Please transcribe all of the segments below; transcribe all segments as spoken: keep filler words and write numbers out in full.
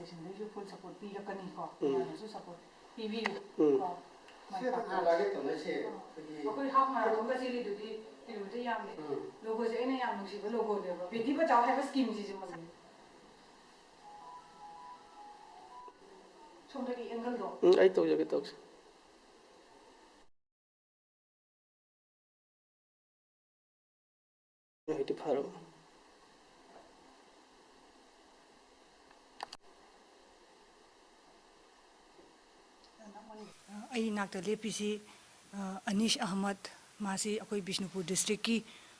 ꯁꯤꯡꯗꯒꯤꯁꯨ full support ꯄꯤꯔꯛꯀꯅꯤꯀꯣ꯫ ꯎꯝ꯫ ꯃꯌꯥꯝꯅꯁꯨ support ꯄꯤꯕꯤꯌꯨ꯫ ꯎꯝ꯫ ꯀꯣ꯫ ꯃꯥꯏ ꯁꯤ ꯄꯥꯛꯅ꯫ ꯂꯥꯛꯑꯒꯦ ꯇꯧꯅꯩꯁꯦ ꯑꯩꯈꯣꯏꯒꯤ ꯑꯩꯈꯣꯏ half marathon ꯒ ꯆꯦꯜꯂꯤꯗꯨꯗꯤ kilometer ꯌꯥꯝꯗꯦ꯫ ꯎꯝ꯫ Logo ꯁꯦ ꯑꯩꯅ ꯌꯥꯝ ꯅꯨꯡꯁꯤꯕ logo ꯅꯦꯕ, ꯕꯦꯇꯤ ꯕꯆꯥꯎ ꯍꯥꯏꯕ scheme ꯁꯤꯁꯨ ꯃꯁꯛ꯫ ꯁꯣꯝꯗꯒꯤ angle ꯗꯣ꯫ ꯎꯝ, ꯑꯩ ꯇꯧꯖꯒꯦ, ꯇꯧꯖꯒꯦ꯫ ꯍꯧꯖꯤꯛꯇꯤ ꯐꯔꯕ? ꯑꯩ ꯏꯅꯥꯛꯇ ꯂꯦꯞꯄꯤꯁꯤ, ꯑ, ꯑꯅꯤꯁ ꯑꯍꯃꯗ, ꯃꯥꯁꯤ ꯑꯩꯈꯣꯏ ꯕꯤꯁꯅꯨꯄꯨꯔ district ꯀꯤ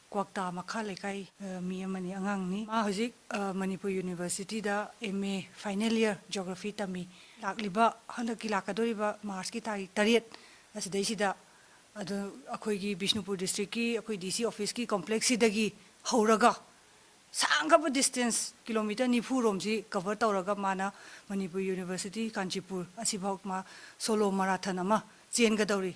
ꯀ꯭ꯋꯥꯛꯇꯥ ꯃꯈꯥ ꯂꯩꯀꯥꯏ, ꯑ, ꯃꯤ ꯑꯃꯅꯤ, ꯑꯉꯥꯡꯅꯤ꯫ ꯃꯥ ꯍꯧꯖꯤꯛ, ꯑ, Manipur University the M A final year Geography ꯇꯝꯃꯤ꯫ ꯂꯥꯛꯂꯤꯕ, ꯍꯟꯗꯛꯀꯤ ꯂꯥꯛꯀꯗꯧꯔꯤꯕ March ꯀꯤ ꯇꯥꯔꯤꯛ ꯇꯔꯦꯠ ꯑꯁꯤꯗꯩꯁꯤꯗ ꯑꯗꯨ ꯑꯩꯈꯣꯏꯒꯤ ꯕꯤꯁꯅꯨꯄꯨꯔ district ꯀꯤ ꯑꯩꯈꯣꯏ D C office ꯀꯤ complex ꯁꯤꯗꯒꯤ ꯍꯧꯔꯒ ꯁꯥꯡꯈ꯭ꯔꯕ distance kilometer ꯅꯤꯐꯨ ꯔꯣꯝꯁꯤ cover ꯇꯧꯔꯒ ꯃꯥꯅ ꯃꯅꯤꯄꯨꯔ University ꯀꯥꯟꯆꯤꯄꯨꯔ ꯑꯁꯤꯐꯥꯎ ꯃꯥ solo marathon ꯑꯃ ꯆꯦꯟꯒꯗꯧꯔꯤ꯫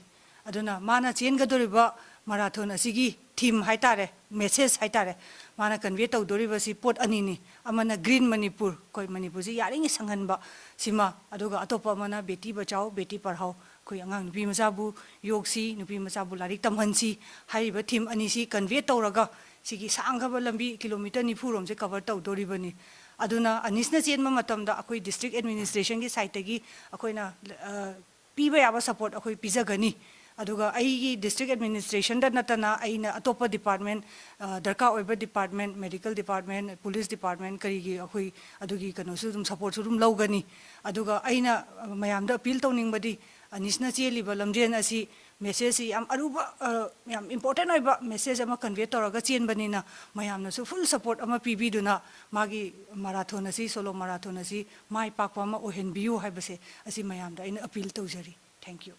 ꯑꯗꯨꯅ ꯃꯥꯅ ꯆꯦꯟꯒꯗꯧꯔꯤꯕ marathon ꯑꯁꯤꯒꯤ theme ꯍꯥꯏꯇꯥꯔꯦ, message ꯍꯥꯏꯇꯥꯔꯦ, ꯃꯥꯅ convey ꯇꯧꯗꯣꯔꯤꯕꯁꯤ ꯄꯣꯠ ꯑꯅꯤꯅꯤ꯫ ꯑꯃꯅ Green ꯃꯅꯤꯄꯨꯔ, ꯑꯩꯈꯣꯏ ꯃꯅꯤꯄꯨꯔꯁꯤ ꯌꯥꯔꯤꯉꯩ ꯁꯪꯍꯟꯕ ꯁꯤꯃ, ꯑꯗꯨꯒ ꯑꯇꯣꯞꯄ ꯑꯃꯅ ꯕꯦꯇꯤ ꯕꯆꯥꯎ, ꯕꯦꯇꯤ ꯄꯔꯍꯥꯎ, ꯑꯩꯈꯣꯏ ꯑꯉꯥꯡ ꯅꯨꯄꯤ ꯃꯆꯥꯕꯨ ꯌꯣꯛꯁꯤ, ꯅꯨꯄꯤ ꯃꯆꯥꯕꯨ ꯂꯥꯏꯔꯤꯛ ꯇꯝꯍꯟꯁꯤ ꯍꯥꯏꯔꯤꯕ theme ꯑꯅꯤꯁꯤ convey ꯇꯧꯔꯒ ꯁꯤꯒꯤ ꯁꯥꯡꯈ꯭ꯔꯕ ꯂꯝꯕꯤ kilometer ꯅꯤꯐꯨ ꯔꯣꯝꯁꯦ cover ꯇꯧꯗꯣꯔꯤꯕꯅꯤ꯫ ꯑꯗꯨꯅ ꯑꯅꯤꯁꯅ ꯆꯦꯟꯕ ꯃꯇꯝꯗ ꯑꯩꯈꯣꯏ district administration ꯒꯤ side ꯇꯒꯤ ꯑꯩꯈꯣꯏꯅ, ꯑ, ꯄꯤꯕ ꯌꯥꯕ support ꯑꯩꯈꯣꯏ ꯄꯤꯖꯒꯅꯤ꯫ ꯑꯗꯨꯒ ꯑꯩꯒꯤ district administration ꯗ ꯅꯠꯇꯅ ꯑꯩꯅ ꯑꯇꯣꯞꯄ department, ꯑ, ꯗꯔꯀꯥꯔ ꯑꯣꯏꯕ department, medical department, police department ꯀꯔꯤꯒꯤ ꯑꯩꯈꯣꯏ ꯑꯗꯨꯒꯤ ꯀꯩꯅꯣꯁꯨ ꯑꯗꯨꯝ support ꯁꯨ ꯑꯗꯨꯝ ꯂꯧꯒꯅꯤ꯫ ꯑꯗꯨꯒ ꯑꯩꯅ, ꯑ, ꯃꯌꯥꯝꯗ appeal ꯇꯧꯅꯤꯡꯕꯗꯤ ꯑꯅꯤꯁꯅ ꯆꯦꯜꯂꯤꯕ ꯂꯝꯖꯦꯟ ꯑꯁꯤ message ꯁꯤ ꯌꯥꯝ ꯑꯔꯨꯕ, ꯑ, ꯌꯥꯝ important ꯑꯣꯏꯕ message ꯑꯃ convey ꯇꯧꯔꯒ ꯆꯦꯟꯕꯅꯤꯅ ꯃꯌꯥꯝꯅꯁꯨ full support ꯑꯃ ꯄꯤꯕꯤꯗꯨꯅ ꯃꯥꯒꯤ marathon ꯑꯁꯤ, solo marathon ꯑꯁꯤ ꯃꯥꯏ ꯄꯥꯛꯄ ꯑꯃ ꯑꯣꯏꯍꯟꯕꯤꯌꯨ ꯍꯥꯏꯕꯁꯦ ꯑꯁꯤ ꯃꯌꯥꯝꯗ ꯑꯩꯅ appeal ꯇꯧꯖꯔꯤ꯫ Thank you꯫